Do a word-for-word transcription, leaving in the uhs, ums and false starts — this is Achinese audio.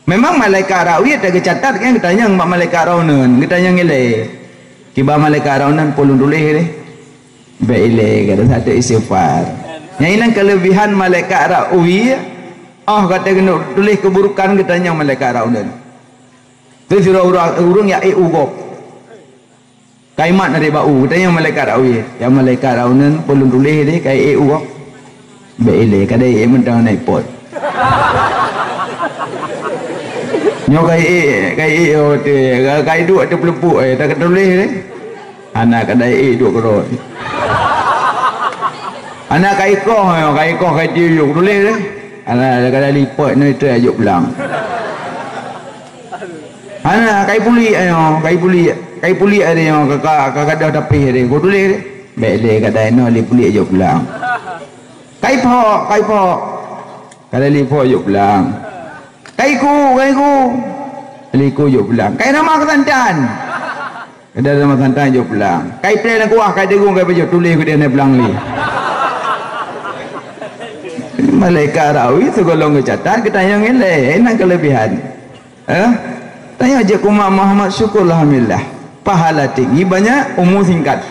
Memang malaikat ra'wi tageucatat kan, geutanyong bak malaikat ra'unan, geutanyong ilée. Kiban malaikat ra'unan peureulée tuléh deh. Bék ilée, kada satu istighfar. Nyang inan kelebihan malaikat ra'wi, oh gata keuneuk tuléh keuburukan geutanyong malaikat ra'unan. Tu sidroe ureuëng, ureuëng nyang ék u gob. Kaimat dari bak u, geutanyong malaikat ra'wi. Ya malaikat ra'unan peureulée tuléh deh, kai ék u gob. Bék ilée, kada ék mantong na iPod. Nyoe kai ék, kai ék, oh, teuh, kai duek ateueh peuleupuk, eh, tak tuléh deh. Hana, kada ék duek keudroe. Hana, kai koh, nyoe, kai koh, kai tiyeuk, tuléh deh. Hana, kada lipot, nyoe itu ajuk pulang. Hana, kai pulik, nyoe, kai pulik, kai pulik ada nyoe, ka, ka, ka gadoh tapéh ada, ku tuléh deh. Bék lé, kada inoe lé pulik ajuk pulang. Kai phok, kai phok. Kada lé phok ajuk pulang. Kai ku, kai ku. Lé ku ajuk pulang. Kai nama keusantan. Kada nama santan ajuk pulang. Kai pleng na kuah, kai degung, kai pajoh tuléh ku dia na pulang lé. Malaikat ra'wi sigohlom geucatat, geutanyong ilée, inan kelebihan. Eh? Tanyong jeuet keu umat Muhammad, syukur alhamdulillah. Pahala tinggi, banyak, umu singkat.